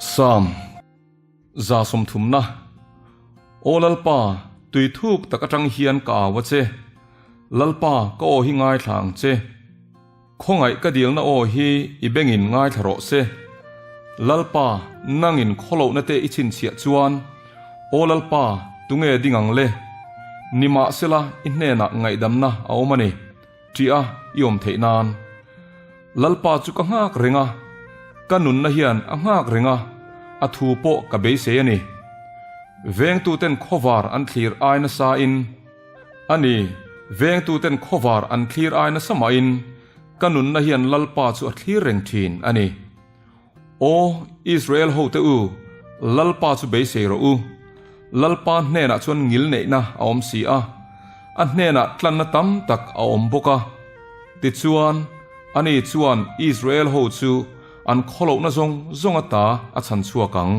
Psalm 130na Aw Lalpa, tui thuk tak atang hian ka au a che. Lalpa, ka aw hi ngaithla ang che. Khawngaih ka dilna aw hi i bengin ngaithla rawh se. Lalpa, nangin khawlohna te i chhinchhiah chuan, Aw Lalpa, tunge ding ang le? Nimahsela i hnenah ngaihdamna a awm a ni, ṭih a i awm theih nan. Lalpa chu ka nghak reng a, ka nunna hian a nghak reng a, a thu pawh ka beisei a ni. Vengtuten khawvar an thlir ai nasa in, A ni, vengtuten khawvar an thlir ai nasa mahin ka nunna hian Lalpa chu a thlir reng thin a ni. Aw, Israel hote u, Lalpa chu beisei rawh u. Lalpa hnenah chuan ngil neihna a awm si a, a hnenah tlanna tam tak a awm bawk a. Tichuan, ani chuan Israel ho chu an khawlohna zawng zawng ata a chhan chhuak ang.